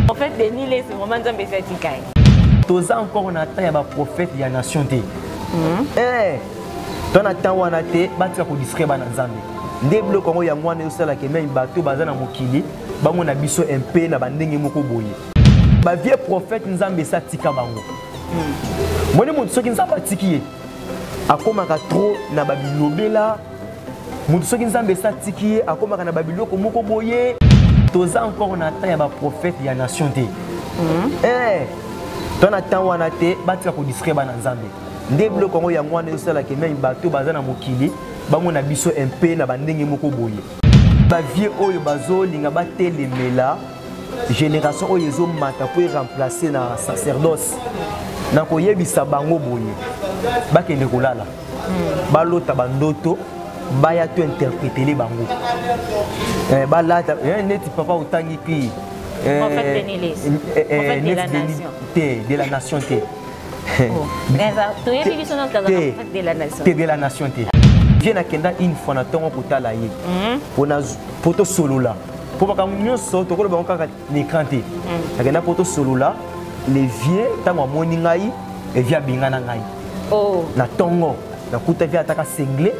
En fait, Denis Lessie, vraiment Nzambe esi atika ye. Toza encore na temps ya ba prophète ya nation te. Eh, to na temps wana te, batika ko distraire bana Nzambe. Nde biloko yango yango wana ezosalaka meme bato baza na mokili bamona biso mpe na bandenge moko boye. Ba vieux prophète Nzambe esi atika bango. Moni moto soki Nzambe atiki ye akomaka trop na babilobela. Moto soki Nzambe esi atiki ye akomaka na babiloko moko boye. Toza encore na temps ya ba prophète ya nation te. Eh, to na temps wana te, batika ko distraire bana Nzambe. Nde biloko yango yango wana ezosalaka meme bato baza na mokili bamona biso mpe na bandenge moko boye. Ba vieux oyo bazolinga batelemela génération oyo ezomata po eremplacer na sacerdoce, na koyebisa bango boye bakende kolala, balota bandoto, baya to interprétele bango. Balata, neti papa otangi ki, Prophète Denis Lessie. Prophète de la neti Denis nation. te, de la nation te. Oh. Toyebi biso nyonso tozalaka Te. prophète de la nation. Te, de la nation te. Vie nakenda une fois na ntongo kotala ye po tosolola, po makambo nyonso tokoloba bango kaka na écran te. Nakenda po tosolola, le vieux ntango amoni ngai, vieux abenga na ngai. Oh. Na ntongo nakuta vieux ataka singlet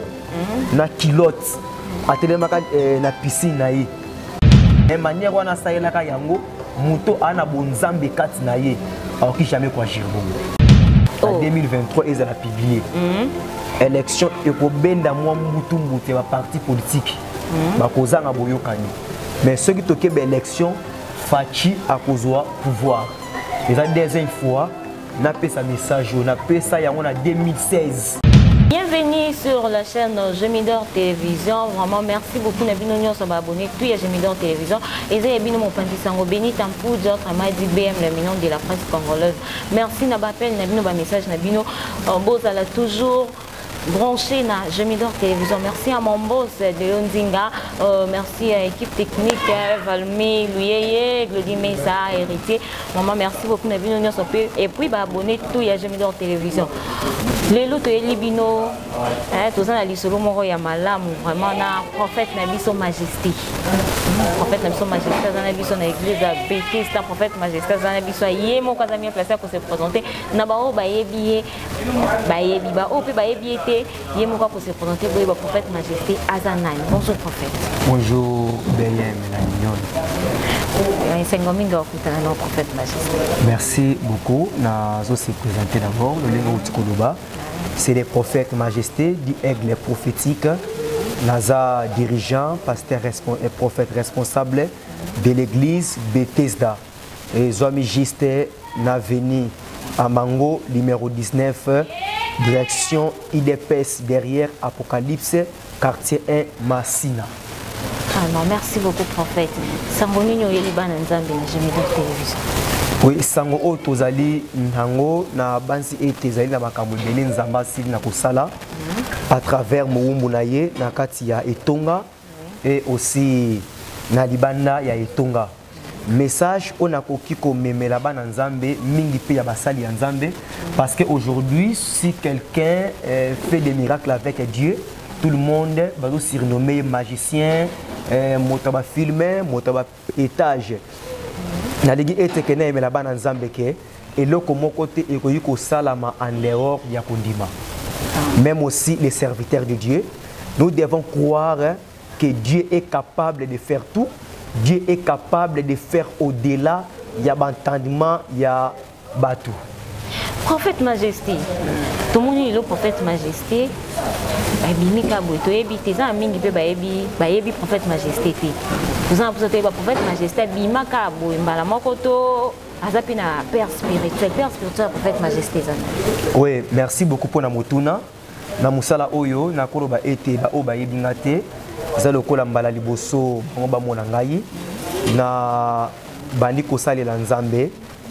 na culotte, atelemaka na piscine na ye. Mais manière wana asalelaka yango, moto aza na bonzambe kati na ye akoki jamais koagir bongo. Na 2023 ezala publié, élection ekobenda mwa mbutu mbutu ya baparti politique, bakozanga boyokani. Mais soki tokeba élection, Fatshi akozwa pouvoir. Eza deuxième fois napesa message oyo, napesa yango na 2016. Bienvenue sur la chaîne Gemidor Télévision. Vraiment, merci beaucoup. Na bino nyonso ba abonné tout ya Gemidor Télévision. Et ça bino mon panzi sango Béni Tampou, autrement dit BM, le million de la presse congolaise. Merci na ba appel na bino ba message na bino. Bozala toujours branché na Gemidor Télévision. Merci à mon boss de Yondinga. Merci à l'équipe technique, Valmi, Luyeye, Glody Mesa, Héritier. Maman, merci beaucoup na bino nyonso pe. Et puis ba abonné tout ya Gemidor Télévision. Lelo toyeli bino, hein, toza na lisolo moko ya malamu vraiment na prophète na biso Majesté. Prophète na biso Majesté aza na biso na église ya Bethesda. Prophète Majesté aza na biso, ye moko aza bien placé pour se présenter. Na ba oyo bayebi ye, bayebi ba oyo pe bayebi ye te, ye moko ako se présenter boye ba prophète Majesté aza nani. Bonjour prophète. Bonjour BM la mignonne. Esengo mingi okutana na prophète Majesté. Merci beaucoup. Nazo se présenter d'abord, le lengo uti koloba. C'est les prophètes Majesté du aigle prophétique. Naza dirigeant, pasteur et prophète responsable de l'église Bethesda. Et Zoami juste na veni à Mango numéro 19, direction IDPS derrière Apocalypse, quartier 1 Massina. Ah non, merci beaucoup prophète. Sango nini oyeli bana Nzambe na Gemidor Télévision? Oui, sango oyo tozali nango na bansi ete ezali na makambo ebele Nzambe asili na kosala à travers mowumbu na ye na kati ya etonga et aussi na libanda ya etonga. Message oyo nakoki komemela bana Nzambe mingi pe ya basali ya Nzambe, parce que aujourd'hui si quelqu'un fait des miracles avec Dieu, tout le monde va nous surnommer magicien, moto ba filmer, moto ba étage. Nalingi ete ke nayemela bana Nzambe ke eloko moko te ekoki kosalama en dehors ya kondima. Même aussi les serviteurs de Dieu, nous devons croire que Dieu est capable de faire tout. Dieu est capable de faire au-delà ya entendement ya bato. Prophète Majesté, tout le monde est le prophète Majesté. Babimi ka boye toyebi te, eza na mingi mpe bayebi prophète Majesté te. Toza na mposa toyeba prophète Majesté abima ka boye mbala moko to aza mpe na père spirituel. Père spirituel ya prophète Majesté eza nani? Oui, merci beaucoup mpona motuna. Na mosala oyo nakoloba ete ba oyo bayebi nga te, eza lokola mbala liboso bango bamona ngai na bandi kosalela Nzambe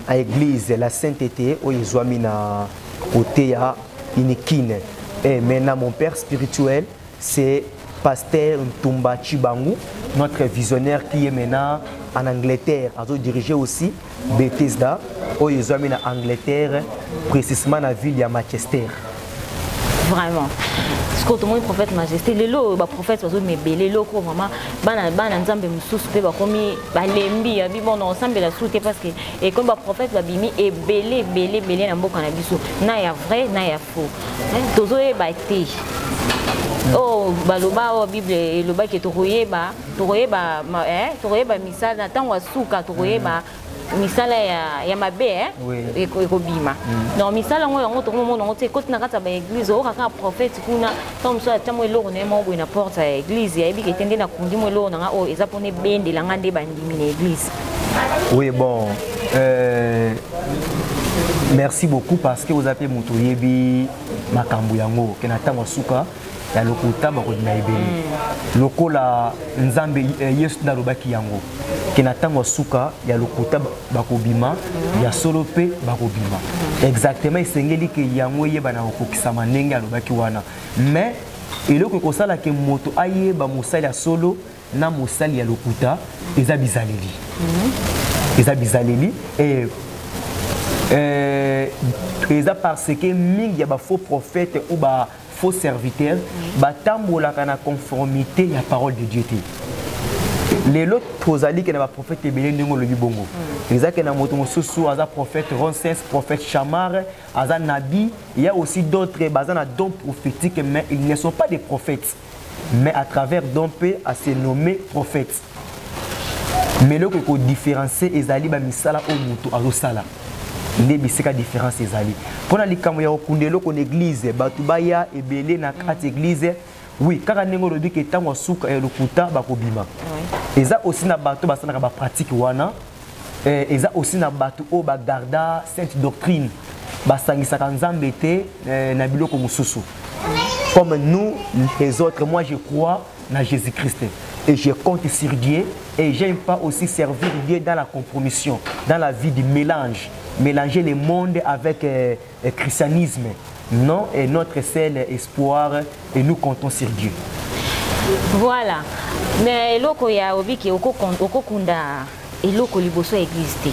à église la Sainteté oyo ezwami na côté ya Inikine. Et maintenant mon père spirituel c'est pasteur Ntumba Chibangu, notre visionnaire qui est maintenant en Angleterre, a dirigé aussi Bethesda oyo ezwami na Angleterre, précisément na ville ya Manchester. Vraiment, sikoyo tomoni prophète Majesté lelo oyo, baprophète bazobima ebele. Eloko vraiment, bana bana Nzambe mosusu mpe bakomi balembi, abi bon, osambela su te, parce que ekomi baprophète babimi ebele ebele ebele na mboka na biso, na ya vrai na ya faux tozoyeba te. Oyo baloba, oyo Bible elobaki, tokoyeba, tokoyeba, tokoyeba misala na ntango ya suka, tokoyeba misala ya mabe ekobima. Donc misala yango, yango tokomomona yango te, ekoti na kati ya baéglise. Oyoka kaka prophète kuna, ntango mosusu atya mo eloko na ye moko boye na porte ya église, ayebi ke te nde nakundi mo eloko na nga oyo eza mpona ebendela nga nde bandimi na église. Oui, bon, merci beaucoup, parce que oza mpe moto oyebi makambo yango ke na ntango ya suka ya lokuta bakodima ebele. Lokola Nzambe Yesu nde alobaki yango ke na ntango ya suka ya lokuta bakobima, ya solo mpe bakobima. Exactement, esengeli ke yango eyeba na kokokisama ndenge alobaki wana. Mais eloko ekosala ke moto ayeba mosali ya solo na mosali ya lokuta eza bizaleli, eza bizaleli. Et eza parce que mingi ya bafaux prophète ou ba faux serviteur batambolaka na conformité ya parole de Dieu te. Lelo tozali ke na baprophète ebele ndenge olobi bongo. Eza ke na moto mosusu aza prophète Ronsens, prophète Chamar, aza nabi. Il y a aussi d'autres baza na don prophétique, mais ils ne sont pas des prophètes, mais à travers don mpe à se nommer prophète. Mais eloko ekodifférencie ezali bamisala oyo moto azosala, nde bisika différence ezali. Mpona likambo ya kokunda eloko na église, bato baya ebele na kati église, oui, kaka ndenge olobi ke ntango ya suka ya lokuta bakobima, eza aussi na bato basalaka bapratique wana. Eza aussi na bato oyo bagarda sainte doctrine, basangisaka Nzambe te na biloko mosusu. Comme nous les autres, moi je crois na Jésus-Christ et je compte sur Dieu, et j'aime pas aussi servir Dieu dans la compromission, dans la vie du mélange, mélanger le monde avec christianisme. Non, et notre seul espoir, et nous comptons sur Dieu. Voilà, mais eloko ya obiki, okokunda eloko liboso ya église te,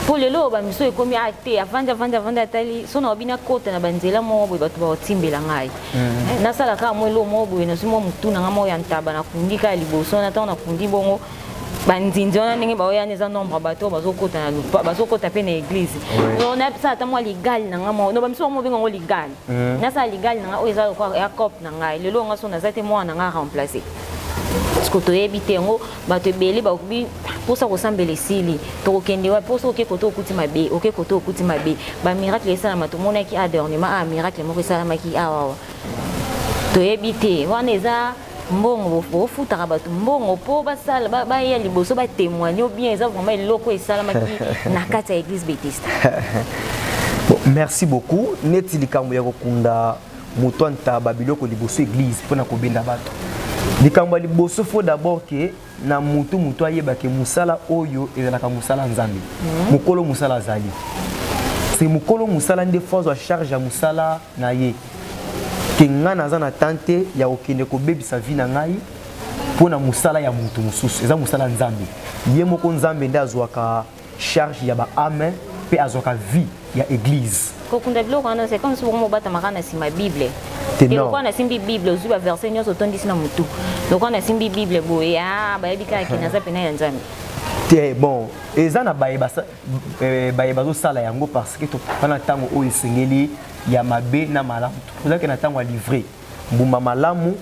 mpo lelo bamiso ekomi a te, avandi avandi avandi, atali so na obi nakota na banzela moko boye, bato bakotimbela ngai. Nasala kaka mwa eloko moko boye, nazwi mwa motu na ngai moko ya ntaba, nakundi kaka liboso wana. Ntango nakundi bongo, banzinzi wana ndenge baoyana, eza nombre ya bato oyo bazokota na lupa, bazokota mpe na église. Donc nasala ata mwa ligali na ngai moko, no bamiso bango mobenga yango ligali. Nasala ligali na ngai oyo eza lokola ya cope na ngai. Lelo nga so naza te, mwana na ngai remplace, parce que toyebi te yango. Bato ebele bakobi mposa kosambela esili, tokokende wapi? Mposa oke kote okuti mabe, oke kote okuti mabe. Bamiracle esalama, tomonaki a dernièrement a miracle moko esalamaki awawa, toyebi te wana eza mbongo bofutaka bato mbongo mpo basala baya liboso batémoigne, ou bien eza vraiment eloko esalamaki na kati ya église Bethesda. Bon, merci beaucoup. Neti likambo ya kokunda moto antaba biloko liboso église mpona kobenda bato, likambo ya liboso, faut d'abord ke na motu motu ayeba ke mosala oyo ezalaka mosala Nzambe. Mokolo mosala azali se mokolo mosala nde faut azwa charge ya mosala na ye, ke ngai naza na temps te ya kokende kobebisa vie na ngai mpo na mosala ya motu mosusu. Eza mosala Nzambe, ye moko Nzambe nde azwaka charge ya baâme mpe azwaka vie ya église. Kokunda biloko wana, c'est comme si bongo obatamaka na nsima Bible. Te, non. Lokola nasimbi Bible, ozwi baverset nyonso, otondisi na motu. Lokola nasimbi Bible boye, a bayebi kaka ke naza pena ya Nzambe. Te, bon, eza na baye baye bazosala yango, parce que topana ntango oyo esengeli ya mabe na malamu. Tozalaki na ntango ya livre mbuma malamu,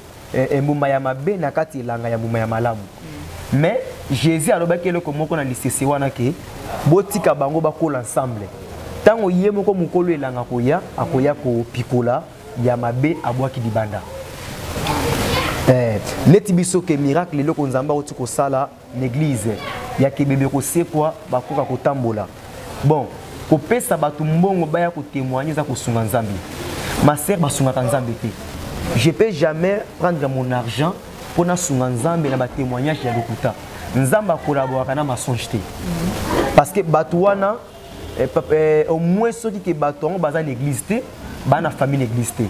mbuma ya mabe na kati elanga ya mbuma ya malamu. Mais Jésus alobaki eloko moko na lisese wana ke botika bango bakola ensemble. Ntango ye moko mokolo elanga koya, akoya kopikola ya mabe, abwaki libanda. Neti biso ke miracle eloko Nzambe akoti kosala na église ya kebebe, kosekwa, bakoka kotambola. Bon, kopesa bato mbongo baya kotémoigne eza kosunga Nzambe. Ma sœur, basungaka Nzambe te. Je peux jamais prendre mon argent mpo nasunga Nzambe na batémoignage ya lokuta. Nzambe akolaboraka na mensonge te, parce que bato wana au moins soki ke bato yango baza na église te, baa na famille na église te.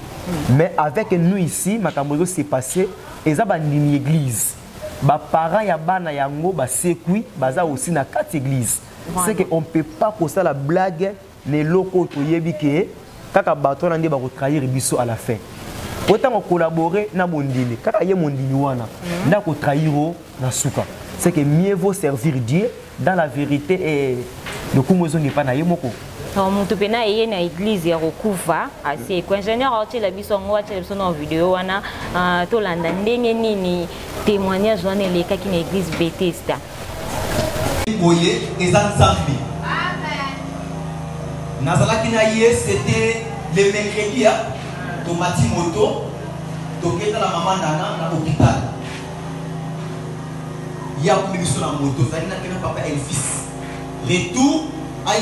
Mais avec nous ici, makambo ezo se passer, eza bandimi église, baparent ya bana yango basekwi, baza aussi na kati église. C'est que on peut pas kosala blague na eloko oyo toyebi ke Kaka bato wana nde bakotrahir biso à la fin. Po ntango collaborer na mondimi, kaka ye mondimi wana nde akotrahir o na suka. C'est que mieux vaut servir Dieu dans la vérité et lokumu ezongi epai na ye moko. Donc moto mpena eye na église ya kokufa asekwa. Ingénieur aotiela biso yango, atiela biso na video wana, tolanda ndenge nini témoignage wana elekaki na église Bethesda. Boye eza Nzambe. Nazalaki na ye, c'était le mercredi, tomati moto, toketa na mama Nana na hôpital. Ye akomi biso na moto, tozalaki na kena papa Elvis. Retour ai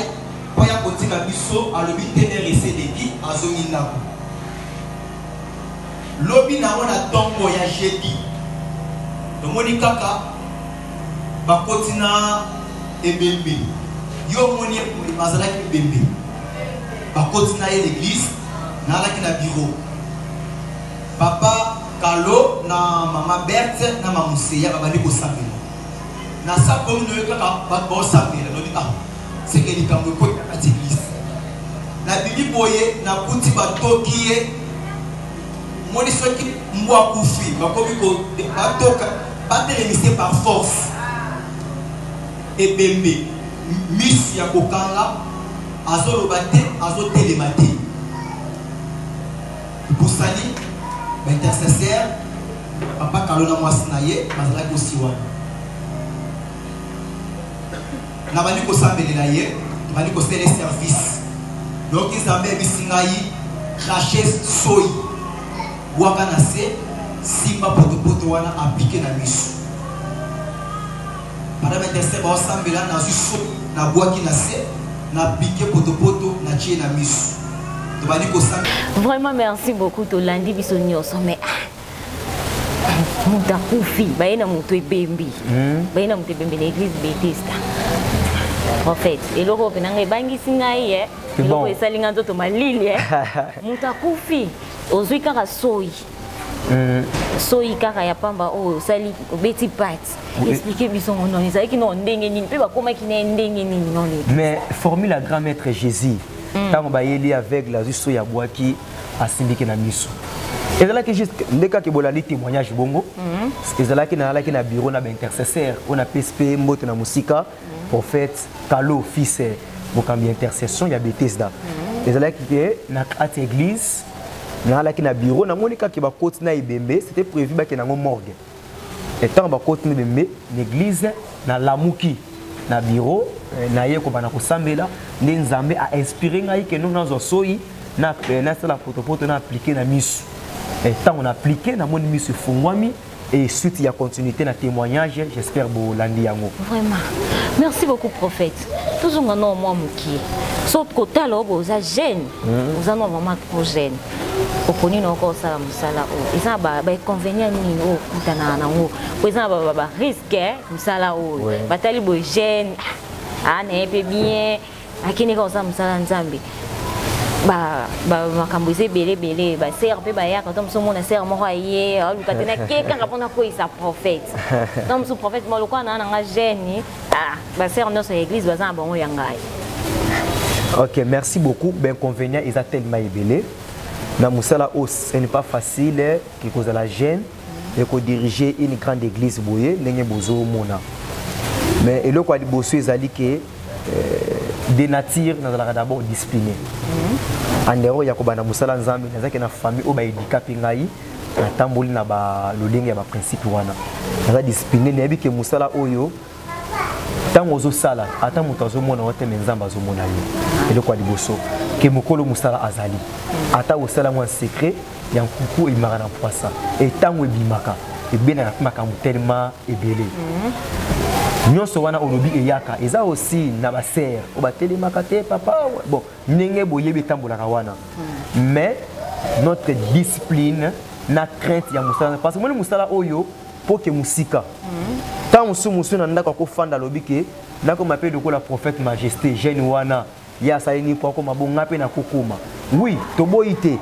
mpo ya kotika biso, alobi TRC eleki, azongi ndako. Lobi nango na ntongo ya jeudi, tomoni kaka bakoti na ebembe. Yo omoni bazalaki ebembe, bakoti na ye l'église. Nalaki na bureau, papa Kalo na mama Berthe na mamuseya babandi kosambela. Na sakomi noyo kaka bato baosambela, lobi ah, seke likambo ekoti na kati église. Nabimi boye, nakuti batoki ye. Moni soki mbwa akufi, bakomi batoka, batelemise par force ebembe, misu ya kokanga, azoloba te, azotelema te. Bosali baintercesseur, papa Kalo na mwasi na ye bazalaki osi wana. Nabandi kosambelela ye, tobandi kosala service. Noki Nzambe ayebisi ngai: crache soyi, bwaka na se, simba potopoto wana, aplike na miso. Madame intercesseur baosambela, nazwi soyi, nabwaki na se, naplike potopoto, natie na miso, tobandi kosambela. Vraiment merci beaucoup. Tolandi biso nyonso, mais moto akufi, baye na moto ebembi, baye na moto ebembi na église Bethesda. Prophète, eloko oyo mpenanga ebangisi ngai ye, eloko esali ngai nzoto malili. Moto akufi, ozwi kaka soyi, soyi kaka ya pamba oyo osali, obeti pate. Explike biso ngo nono ezalaki no ndenge nini mpe bakomaki na ye ndenge nini nono? Mais formule ya grand maître Jésus, ntango bayeli aveugle, azwi soyi, abwaki, asimbiki na miso. Ezalaki juste nde kaka bolandi témoignage bongo. Ezalaki, nazalaki na bureau na baintercesseur oyo napesi mpe mbote na mosika, prophète Kalo fils, mokambi ya intercession ya Bethesda. Ezalaki ke na kati ya église, nazalaki na bureau, namoni kaka bakoti na ebembe. C'était prévu bakende yango morgue. Ntango bakoti na ebembe na église, nalamuki na bureau, naye kobanda kosambela nde Nzambe ainspire ngai ke no nazwa soyi, nasala potopoto, na aplike na miso. Ntango na aplike, namoni miso efungwami. Et suite ya continuité na témoignage, j'espère bolandi yango. Vraiment merci beaucoup, prophète. Tozonga no mwa mokie. So kotala oyo, oza jeune, oza no vraiment trop jeune, oponi na oko osala mosala oyo, eza na bainconvénient nini oyo okutana nango? Po eza na barisque mosala oyo. Batali boye, jeune aa na ye mpe bien, akende kaka kosala mosala Nzambe, makambo eza ebele ebele. Basere mpe bayaka to mosu, omona sere moko aye, aluka te nake kaka mpona koyisa prophète. To mosu prophète mo lokola naa nanga jeune, basere nyonso ya église baza na bango ya ngai. Ok, merci beaucoup. Bainconvénient eza tellement ebele na mosala oyo. Ce n'est pas facile ke kozala jeune et kodiriger une grande église boye ndenge bozomona. Mais eloko ya liboso ezali ke de nature nazalaka d'abord discipliné. En dehors ya kobanda mosala Nzambe, nazalaki na famille oyo baedika mpe ngai natamboli na balolenge ya baprincipe wana. Naza discipliné, nayebi ke mosala oyo, ntango ozosala, ata moto azomona yo te, me Nzambe azomona yo. Eloko ya liboso ke mokolo mosala azali, ata osala mwa secret ya nkuku, ebimaka na mpwasa. Ntango ebimaka, ebendaka mpe makambo tellement ebele. Nyonso wana olobi eyaka, eza aussi na basere oyo batelemaka te, papa. Bon, ndenge boyebi etambolaka wana. Mais notre discipline na crainte ya mosala, parce que moni mosala oyo mpo ke mosika, ntango mosusu mosusu na ndako akofanda, alobi ke nakoma mpe lokola prophète Majesté jeune wana, ye asali nini mpo akoma bonga, mpe nakokoma. Oui, toboyi te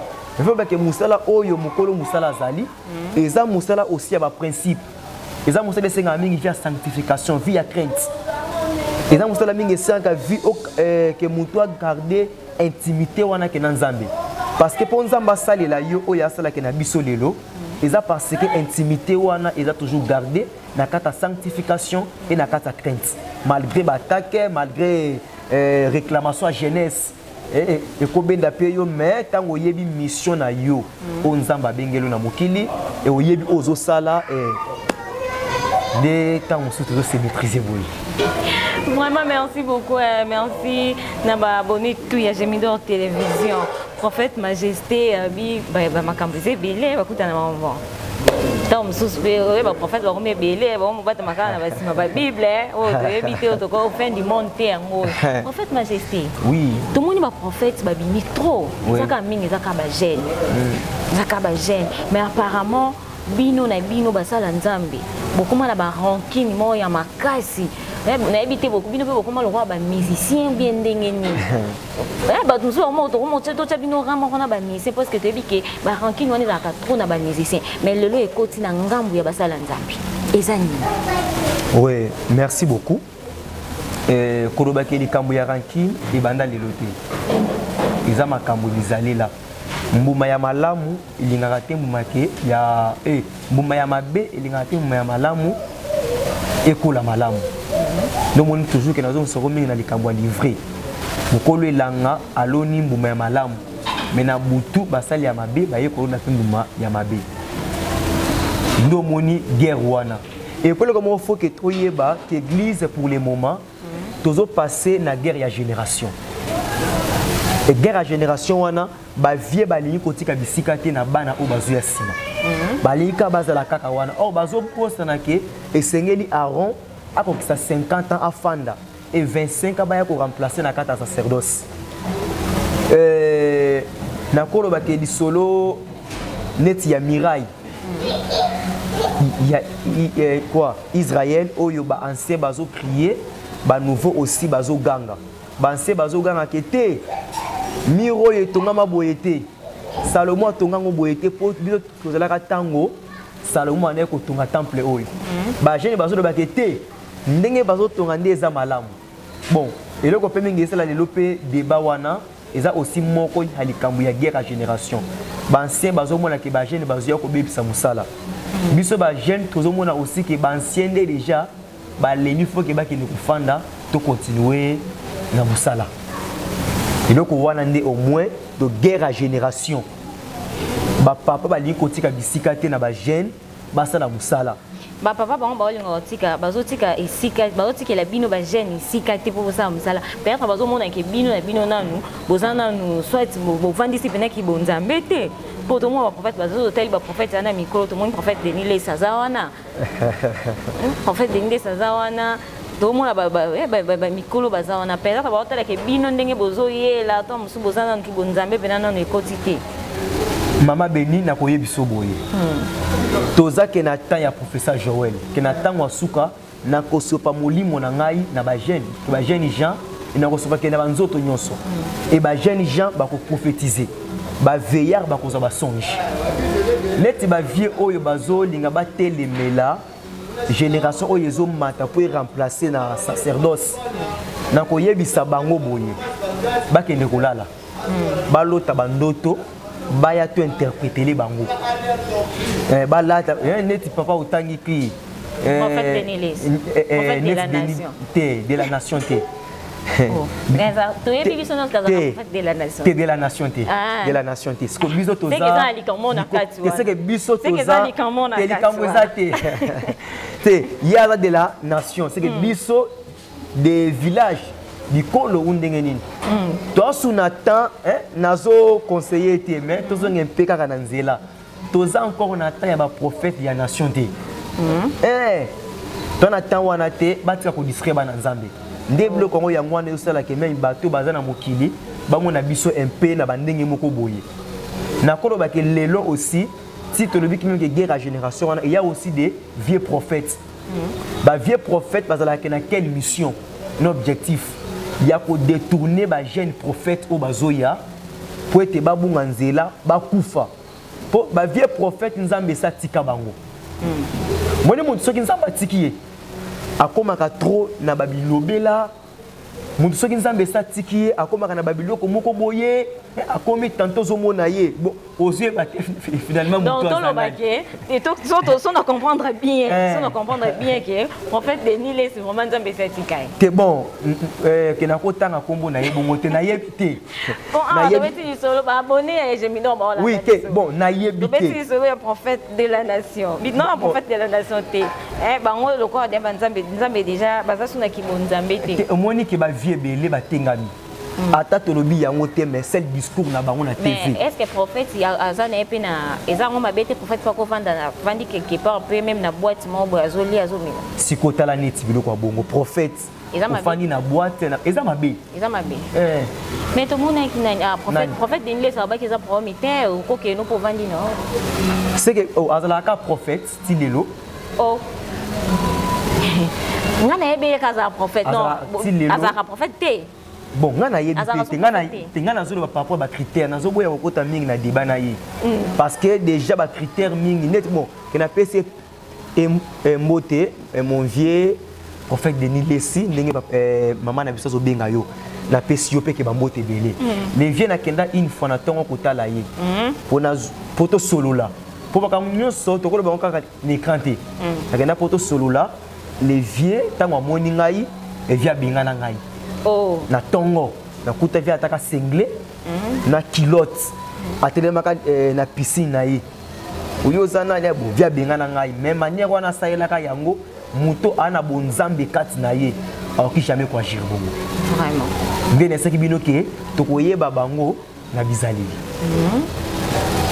bake mosala oyo, mokolo mosala azali, eza mosala aussi ya baprincipe, eza mosala esengaka mingi vie ya sanctification, vie ya crainte, eza mosala mingi esengaka vie ke moto agarde intimité wana ke na Nzambe. Parce que mpo Nzambe asalela yo oyo asalaki na biso lelo, eza parce que intimité wana eza toujours gardé na kati ya sanctification et na kati ya crainte, malgré baattaque, malgré réclamation ya jeunesse ekobenda mpe yo. Mais ntango oyebi mission na yo oyo Nzambe abengeli yo na mokili e oyebi oyo ozosala, nde ntango mosusu tozose maîtriser boye. Vraiment, merci beaucoup. Merci. Na ba abonné tout ya Gemidor Télévision. Prophète Majesté, bi ba ba makambo eza ebele, bakutana na bango. Ntango mosusu mpe oyo baprophète bakomi ebele, bango babatama kaka na basima babible oyo toyebi te, oyo toko fin du monde te. Yango oyo, Prophète Majesté, Oui. tomoni baprophète babimi trop. Eza kaka mingi, eza kaka bajeune, eza kaka bajeune. Mais apparemment bino na bino basala Nzambe bokóma na barancune moko ya makasi. Nayebi te, bino mpe bokóma lokola bamusicien bien ndenge nini. Bato mosusu bango tokoma totya bino rang moko na bamusicien, parce que toyebi ke barancune wana ezalaka trop na bamusicien, mais lelo ekoti na ngambu ya basala Nzambe. Eza nini? Oui, merci beaucoup. Kolobaki likambo ya rancune ebanda lelo te, eza makambo bizalela. Mbuma ya malamu elingaka te mbuma ke ya mbuma ya mabe elingaka te mbuma ya malamu ekola malamu. Nomoni toujours ke nazongisako mingi na likambo ya livre. Mokolo elanga aloni mbuma ya malamu, me na butu basali ya mabe baye kolona mpe mbuma ya mabe. Nde omoni guerre wana ekoleka moko. Faut ke toyeba ke église pour le moment tozopasse na guerre ya génération. E guerre ya génération wana, bavieux balingi kotika bisika te na bana oyo bazoya nsima. Balingi kaka bazala kaka wana. Or bazobosana ke esengeli Aaron akokisa 50 ans afanda et 25 ans baya koremplace na kati ya sacerdoce. Nakoloba ke lisolo neti ya muraille ya quoi, Israël oyo, baancien bazocrier, banouveau aussi bazoganga. Baancien bazoganga ke te, mur oyo etongama boye te, Salomo atongango boye te, mpo biso tozalaka ntango Salomo anaye kotonga temple oyo. Bajeune bazolobaka te, ndenge bazotonga nde eza malamu. Bon, eloko mpe mingi esala lelo mpe débat wana eza aussi moko ya likambo ya guerre ya génération. Baancien bazomona ke bajeune bazoya kobebisa mosala. Biso bajeune tozomona aussi ke baancien nde déjà balemi, faut ke bakende kofanda, tocontinue na mosala. Eloko wana nde au moins de guerre ya génération. Bapapa balingi kotika bisika te na bajeune basala mosala. Bapapa bango baolinga kotika, bazotika esika, bazotikela bino bajeune esika te mpo bosala mosala. Peut-être bazomona ke bino na bino nanu boza nanu, soit bovandisi mpenaki bonzambe te, mpo tomona baprophète bazotali baprophète wana mikolo. Tomoni prophète Denis Lessie aza wana, prophète Denis Lessie aza wana, tomona bamikolo baza wana. Peut-être baotalaka bino ndenge bozoyela to mosusu boza nanu ki bonzambe mpena nanu ekoti te. Mama Beni, nakoyebi biso boye: toza ke na temps ya professeur Joel, ke na ntango ya suka nakosopa molimo na ngai na bajeune, ke bajeune gens nakosopa ke na banzoto nyonso, e bajeune gens bakoprophétise, bavieillard bakozwa basonge. Neti bavieux oyo bazolinga batelemela génération oyo ezomata mpo eremplace na sacerdoce, nakoyebisa bango boye: bakende kolala, balota bandoto, baya to interprétele bango. Balata neti papa otangi ki Prophète Denis Lessie. Prophète de la nation. Te, de la nation te. Toyebi biso nyonso kazaka prophète de la nation. Te, de la nation te. Ah. De la nation te. Siko biso Seke eza na likambo na kati wana. Seke biso Seke eza likambo na te kati likambo wana. Eza te te, ye aza de la nation, seke biso des villages, bikolo u ndenge nini. Toasuna temps nazoconseille te, mais tozonga mpe kaka na nzela. Toza encore na temps ya baprophète ya nation te. To na temps wana te, batika kodistraire bana Nzambe. Nde biloko yango yango wana ezosalaka même bato baza na mokili bamona biso mpe na bandenge moko boye. Nakolobaka lelo aussi, si tolobi kimi ke guerre ya génération wana, il y a aussi des vieux prophètes. Bavieux prophètes bazalaka na quelle mission, na objectif ya kodétourner bajeune prophète oyo bazoya, po ete babunga nzela, bakufa. Mpo bavieux prophète, Nzambe esi atika bango. Moni moto, soki Nzambe atiki ye, akomaka trop na babilobela. Moto soki Nzambe esi atiki ye, akomaka na babiloko moko boye, akomi tanto ozomona ye. Bon, ozoyeba te finalement moto. Donc toloba ke so na comprendre bien, so na comprendre bien ke prophète Denis Lessie vraiment Nzambe esi atika ye. Te, bon, ke nakotanga nkombo na ye bongo te, nayebi te. Bon, ah, tobeti lisolo, baabonné ya Gemidor baola. Oui, te, bon, nayebi te. Tobeti lisolo ya prophète de la nation. Non, prophète de la nation te. Eh, bango lokola de banzambe, Nzambe déjà baza suna kibonzambe te. Omoni ke bavie ebele batengami. Ata tolobi yango te, mais seul discours na bango na TV. Mais est-ce que prophète aza na ye mpe na eza yango mabe te? Prophète mpo akovanda na vandi quelque part mpe même na boîte moko boye, azolia, azomela. Sikoyo tala neti biloko ya bongo, prophète ofandi na boîte, eza mabe. Eza mabe. Mais tomonaki nani, ah, prophète, prophète Denis Lessie alobaki eza problème te, okokende mpo ovandi na c'est que, oh, azalaka prophète ti lelo. Oh, nga nayebi ye kaka azala prophète. Non, azalaka prophète te. Bon, nga nayebi te, te, nga nazoloba par rapport bacritère, nazoboya kokota mingi na débat na ye parce que déjà bacritère mingi neti, bon, ke napesi mbote, mon vieux prophète Denis Lessie, ndenge mama na biso azobenga yo, napesi yo mpe ke bambote ebele. Le vieux, nakenda une fois na ntongo kotala ye mpo tosolola, mpo makambo nyonso tokoloba yango kaka na écran te. Nakenda mpo tosolola. Le vieux, ntango amoni ngai, vieux abenga na ngai. Na ntongo nakuta vieux ataka singlet na culotte, atelemaka na piscine na ye. Oyo oza nani? Bo, vieux abenga na ngai. Mais manière wana asalelaka yango, moto aa na bonzambe kati na ye akoki jamais koagir bongo. Nde nasaki bino ke tokoyeba bango na bizaleli.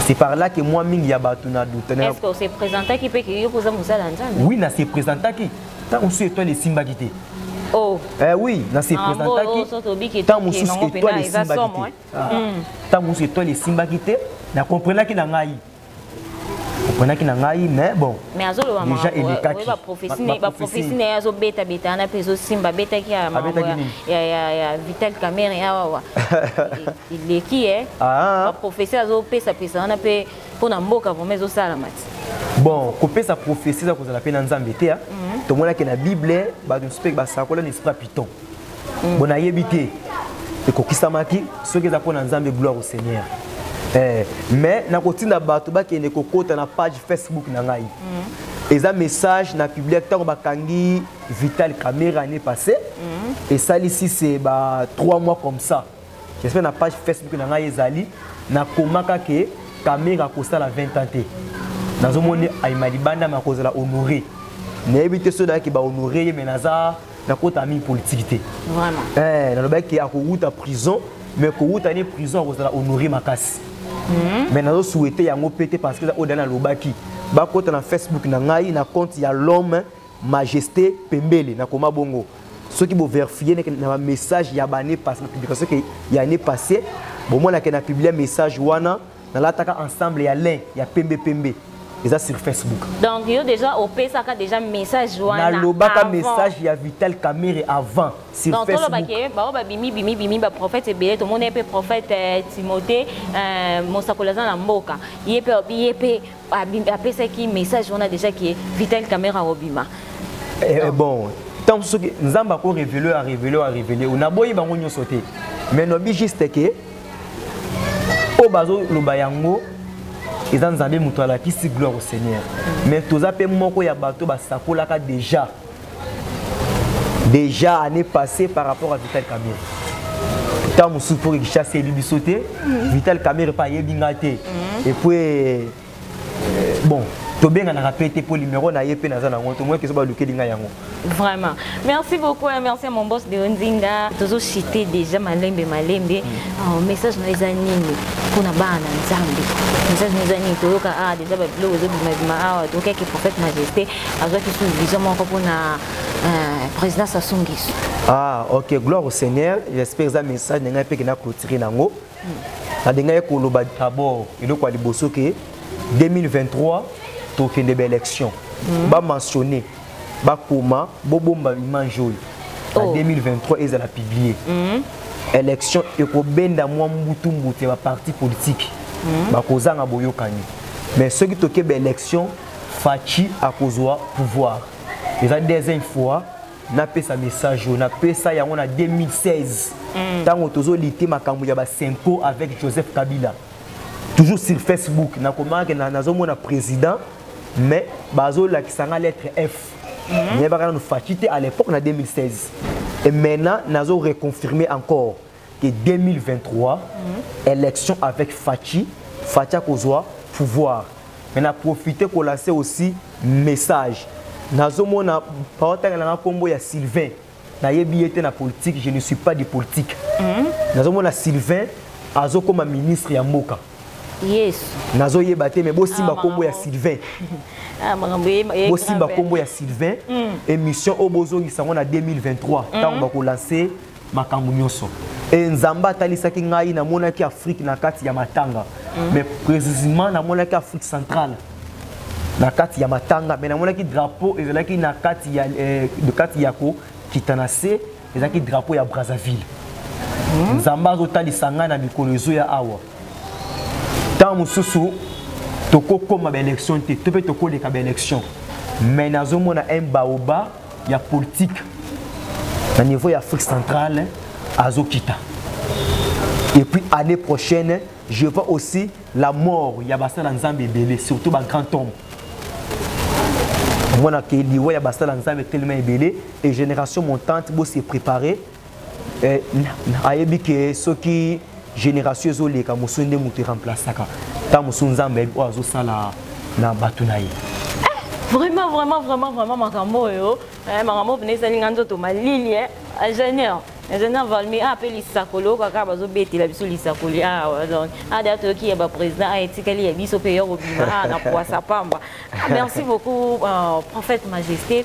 C'est par là que moi, mingi ya bato na doute. Est-ce que ose présentaki mpe ke yo koza mosala ya Nzambe? Oui, na se présentaki. Ntango mosusu étoile esimbaki te. Oh. Eh, oui, na se présentaki. Ntango mosusu étoile esimbaki te, ntango mosusu étoile esimbaki te, na comprenaki na ngai, comprenaki na ngai, mais bon. Mais azoloba déjà elekaki. Baprophétie na ye azobetabeta wana mpe ezosimba. Abetaki ya ya Vital Kamerhe awawa, eleki e baprophétie azopesapesa wana mpe mpo na mboka vraiment ezosalama ti. Bon, kopesa prophétie eza kozala mpe na Nzambe te. Tomonaki na Bible bato mosusu mpe basakola na esprit ya python. Bon, nayebi te ekokisamaki. Soki eza mpo na Nzambe, gloire au Seigneur. Mais nakotinda bato bakende kokota na page Facebook na ngai. Eza message na public ntango bakangi Vital Kamerhe année passée. Esalisi se ba 3 mois comme ça, j'espère. Na page Facebook na ngai ezali, nakomaka ke Kamerhe akosala 20 ans te. Nazomoni ayima libanda, ma akozala honoré. Nayebi te soki nayaki bahonoré ye, mais naza nakota mingi politique te. Nalobaki akowuta prison, mais kowuta ni prison, akozala honoré makasi. Mais nazosouhaite yango mpe te, parce que eza oyo dani alobaki. Bakota na Facebook na ngai, na compte ya L'Homme Majesté Pembele, nakoma bongo. Soki boverifie na bamessage ya baannée passée, na publication ke ya année passée, bomonake na publie message wana, nalataka ensemble ya lin ya pembe pembe, eza sur Facebook. Donc yo déjà opesaka déjà message wana? Nalobaka message ya Vital Kamerhe avant sur Donc Facebook. Tolobaki bao babimi bimi bimi baprophète ebele. Tomoni mpe prophète Timothée, mosakoli aza na mboka, ye mpe ye mpe apesaki message wana déjà ke Vital Kamerhe akobima. Bon, ntango soki Nzambe akorévéler, arévéler, arévéler, naboyi bango nyonso te, mais nobi juste ke oyo bazoloba yango eza Nzambe moto alakisi, gloire au Seigneur. Mais toza mpe moko ya bato basakolaka déjà année passée par rapport à Vital Kamerhe. Ntango mosusu mpo Kinshasa eyebi biso te, Vital Kamerhe mpe ayebi nga te. Et puis bon, tobenganaka mpe te, mpo numéro na ye mpe naza nango, tomoki so balukeli ngai yango. Vraiment. Merci beaucoup. Hein, merci à mon boss de Nzinga. Toujours cité déjà Malembe Malembe. Oh, message na eza nini mpona bana na Nzambe? Message na eza nini? Toyoka ah déjà babiloko ezobimabima awa, tokaki prophète Majesté azwaki sous vision moko mpona président Sassou Nguesso. Ah ok, gloire au Seigneur. J'espère eza message na ngai mpe kena clôturer nango. Nalingaki koloba d'abord eloko ya liboso ke 2023 tokende baélection. Bamentionne, bakoma, bobomba image oyo na 2023 ezala publié. Élection ekobenda mwa mbutu mbutu ya baparti politique, bakozanga boyokani. Mais soki toke baélection, Fatshi akozwa pouvoir. Eza deuxième fois. Napesa message oyo, napesa yango na 2016, ntango tozolite makambo ya basenko avec Joseph Kabila, toujours sur Facebook. Nakomaka nazomona président, mais bazolakisa nga lettre F. Nayebaka nanu Fatshi te à l'époque, na 2016. Et maintenant nazo reconfirmer encore que 2023, élection avec Fatshi, Fatshi akozwa pouvoir. Mais na profiter kolancer aussi message: nazomona baotangelanga nkombo ya Sylvain, nayebi ye te na politique, je ne suis pas de politique. Nazomona Sylvain azokoma ministre ya mboka. Yesu. Nazoyeba te, mais bosimba Ah, nkombo ya makambo. Sylvain. Ah, makambo Bosimba grave. nkombo ya Sylvain. Émission oyo, bozongisa yango na 2023, ntango bakolancer makambo nyonso. E Nzambe atalisaki ngai, namonaki Afrique na kati ya matanga, mais précisément namonaki Afrique centrale na kati ya matanga, mais namonaki drapeau ezalaki na kati ya de kati ya kokita na se, ezalaki drapeau ya Brazzaville. Nzambe azotalisa ngai na mikolo ezoya awa, ntango mosusu tokokóma baélection te, to mpe tokoleka baélection, mais nazomona un baoba ya politique na niveau ya Afrique centrale azokita. Et puis année prochaine, je vois aussi la mort ya basala Nzambe ebele, surtout bagrand homme. Omonaka liwa ya basala Nzambe tellement ebele. Et génération montante, bose préparer. Ayebi ke soki génération ezoleka, mosusu nde moto eremplaçaka. Ntango mosusu Nzambe ayebi oyo azosala na bato na ye. Vraiment, vraiment, vraiment, vraiment, makambo oyo, makambo mpena esalinga nzoto malili. Ingénieur, ingénieur Valmi a mpe lisakoli oyo kaka bazobetela biso lisakoli awa. Donc ada toyoki ya baprésident a etikali ya biso mpe ya kobima a na poisa pamba. Merci beaucoup, prophète Majesté.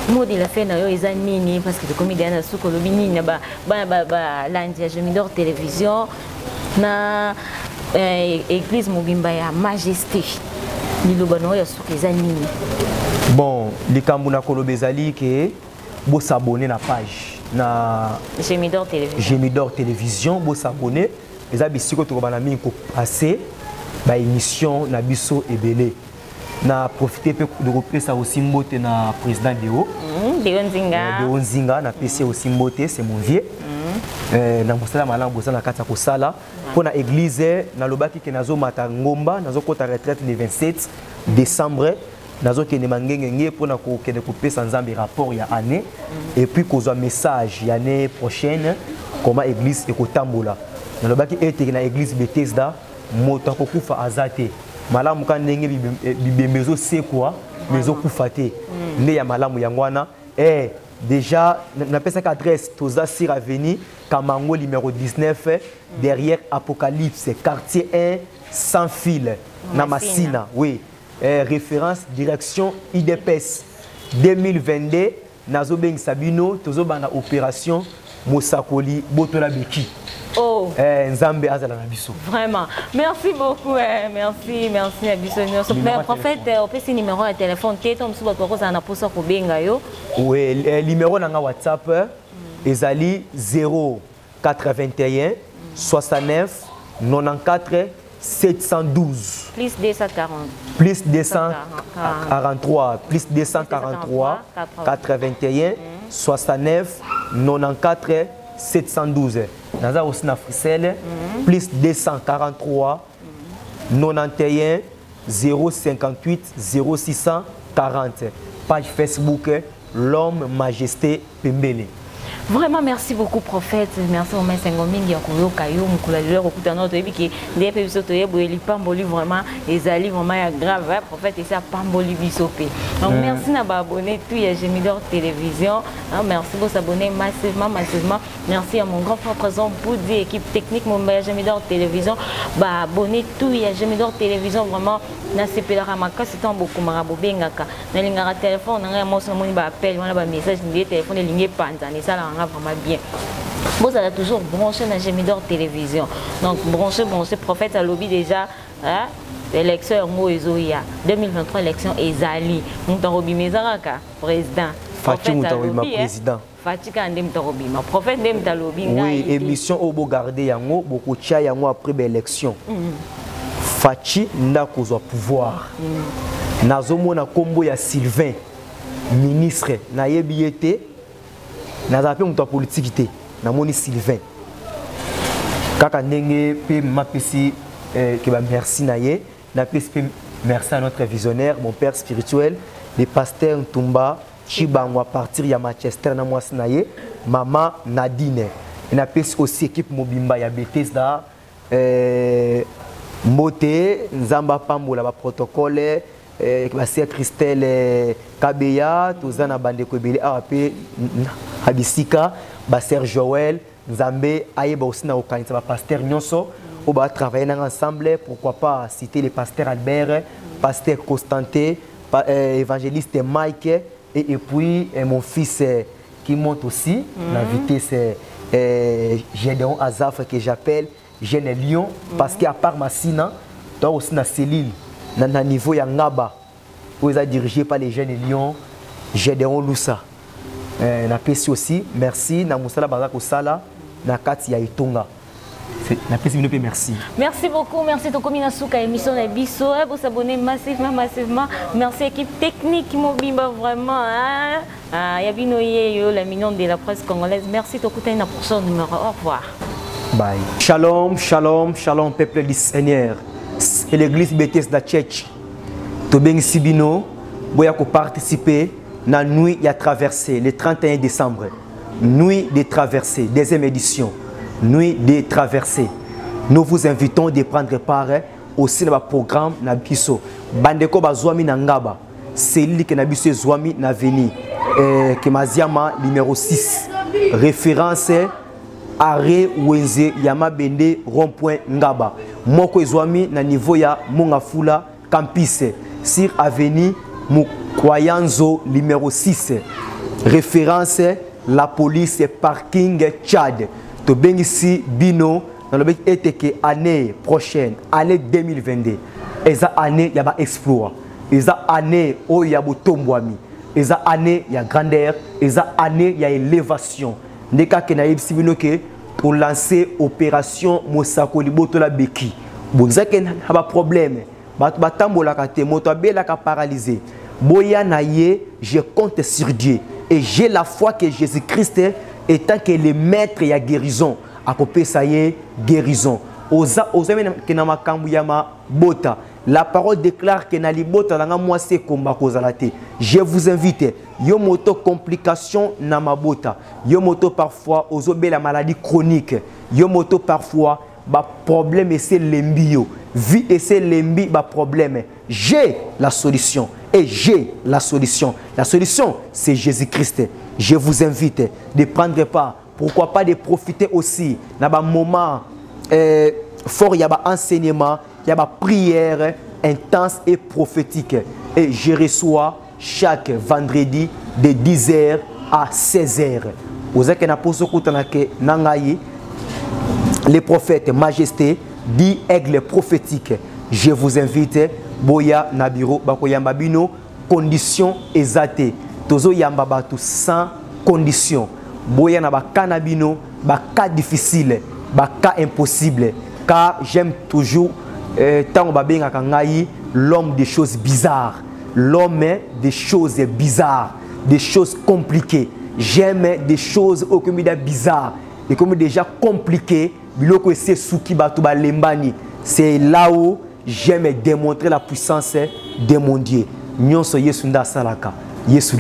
Mot de la fin na yo eza nini? Parce que tokomi deya na suka. Olobi nini na bana balandi ya Gemidor Télévision, na église mobimba ya Majesté? Liloba na oyo ya suka eza nini? Bon, likambo na koloba ezali ke bos'abonner na page na Gemidor Télévision. Gemidor Télévision, bos'abonner. Eza bisika tokobana mingi kopasser baémission na biso ebele. Na profite mpe de kopesa aussi mbote na président Deo. Deo Nzinga. Deo Nzinga, napesi aussi mbote, c'est mon vieux. Na mosala malamu boza na kati ya kosala mpo na église. Nalobaki ke nazomata ngomba, nazokɔta retraite le 27 décembre. Nazokende mangengenge mpona kokende kopesa Nzambe rapport ya année et puis kozwa message ya année prochaine, comment église ekotambola. Nalobaki ete na église Bethesda, moto akokufa aza te. Malamu ka ndenge bibembe ezosekwa, mais ezokufa te. Nde ya malamu yango wana. Déjà napesaki adresse: toza sur avenue Kamango numéro 19, derrière Apocalypse, quartier 1 sans fil, na Masina. Oui, référence direction UDPS. 2022, nazobengisa bino, tozobanda opération Mosakoli Botola Beki. Oh. Nzambe azala na biso. Vraiment. Merci beaucoup. Merci, merci na biso nyonso. Mais prophète, opesi numéro ya téléphone te, to mosusu bato bakozala na posa kobenga yo. Oui, numéro na nga WhatsApp ezali 0 81 69 94 712. Plus 240. Plus 243, plus 243 81 69 94 712. Naza aussi na Africell, plus 243 91 058 0640. Page Facebook, l'homme Majesté Pembele. Vraiment, merci beaucoup, prophète. Merci vraiment. Esengo mingi ya koyoka yo mokolo ya lelo, kokutana. Toyebi ke nde mpe biso toyeboye lipamboli vraiment ezali vraiment ya grave. Prophète esi apamboli biso mpe. Donc merci na baabonné tout ya Gemidor Télévision. Merci, bos'abonner massivement, massivement. Merci à mon grand frère présent Boudi, équipe technique mobimba ya Gemidor Télévision, baabonné tout ya Gemidor Télévision. Vraiment, nasepelaka makasi ntango bokomaka, bobengaka. Nalingaka telefone na ngai ya moso, namoni baappel wana, bamessage, ndie telefone elingi epanzana. Esalaka nga vraiment bien. Bozala toujours branché na Gemidor Télévision. Donc branché, branché. Prophète alobi déjà, hein, élection yango ezoya 2023, élection ezali, moto akobima eza kaka président. Fatshi, moto akobima président. Fatshi kaka nde moto akobima. Prophète nde moto alobi. Oui, émission oyo bogarder yango, bokotia yango après baélection. Fatshi nde akozwa pouvoir. Nazomona nkombo ya Sylvain, ministre, nayebi ye te. Nazala mpe moto ya politiki te. Namoni Sylvain kaka ndenge mpe mapesi ke bamerci na ye. Napesi mpe merci à notre visionnaire, mon père spirituel, le pasteur Ntumba Chibango, à partir ya Manchester, na mwasi na ye mama Nadine. Napesi aussi équipe mobimba ya Bethesda mbote. Nzambe apambola baprotocole, basia Christelle Kabeya. Toza na bandeko ebele awa mpe na bisika, baser Joel. Nzambe ayeba aussi na kokanisa bapasteur nyonso oyo batravaille nanga ensemble. Pourquoi pas citer le pasteur Albert, pasteur Constantin, évangéliste Mike et puis mon fils qui monte aussi na vitesse, Gédéon Azaf, que j'appelle Jeune Lion, parce qu'à part Massina, toi aussi na cellule na niveau ya Ngaba oyo eza dirigé par les jeunes lions Gédéon Lusa. Napesi aussi merci na mosala baza kosala na kati ya etonga. Napesi bino mpe merci. Merci beaucoup, merci. Tokomi na suka émission na biso. Vous s'abonner massivement, massivement. Merci équipe technique mobimba vraiment, hein? Ah, ya bino yeyo, la mignonne de la presse congolaise. Merci, tokutani na prochain numéro. Au revoir. Bye. Shalom, shalom, shalom, peuple du Seigneur. C'est l'église Bethesda Church. Tobengisi bino, boya ko participer na nuit ya traversée le 31 décembre. Nuit de traversée, deuxième édition. Nuit de traversée. Nous vous invitons de prendre part aussi dans le programme na biso. Bandeko bazwami na Ngaba. Cellule ke na biso ezwami na avenue Kemaziama numéro 6. Référence arrêt Wenze ya Mabende, rond-point Ngaba. Moko ezwami na niveau ya Mongafula Campus sur avenue Mukwayanzo numéro 6. Référence la police, parking Tchad. Tobengisi bino nalobeki ete ke année prochaine, année 2022, eza année ya ba exploit, eza année oyo ya botombwami, eza année ya grandeur, eza année ya élévation. Nde kaka nayebisi bino ke tolancer opération mosakoli botola beki. Bozaki na baproblème, bato batambolaka te, moto abelaka paralysé, boya na ye. Je compte sur Dieu et j'ai la foi que Jésus-Christ, étant que le maître ya guérison, akopesa ye guérison. Oza ozami na makambo ya mabota, la parole déclare que na libota nanga mwasi ekomba kozala te. Je vous invite, yo moto complication na mabota, yo moto parfois ozobela maladie chronique, yo moto parfois baproblème ese lembi yo, vie ese lembi baproblème, j'ai la solution et j'ai la solution. La solution, c'est Jésus-Christ. Je vous invite de prendre part, pourquoi pas de profiter aussi na ba moment fort ya ba enseignement, ya ba prière intense et prophétique. Et je reçois chaque vendredi de 10h à 16h. Ozaki na poso kutana ke na ngai, les prophètes Majesté dit aigle prophétique, je vous invite, boya na bureau, bakoyamba bino, condition eza te. Tozoyamba bato sans condition. Boya na baka na bino, baka difficile, baka impossible, car j'aime toujours ntango babengaka ngai l'homme des choses bizarres, l'homme des choses bizarres, des choses compliquées. J'aime des choses oyo ekomi da bizarre, ekomi déjà compliqué, biloko ese suki bato balembani. C'est là où j'aime démontrer la puissance de mon Dieu. Nyonso Yesu nde asalaka. Yesu.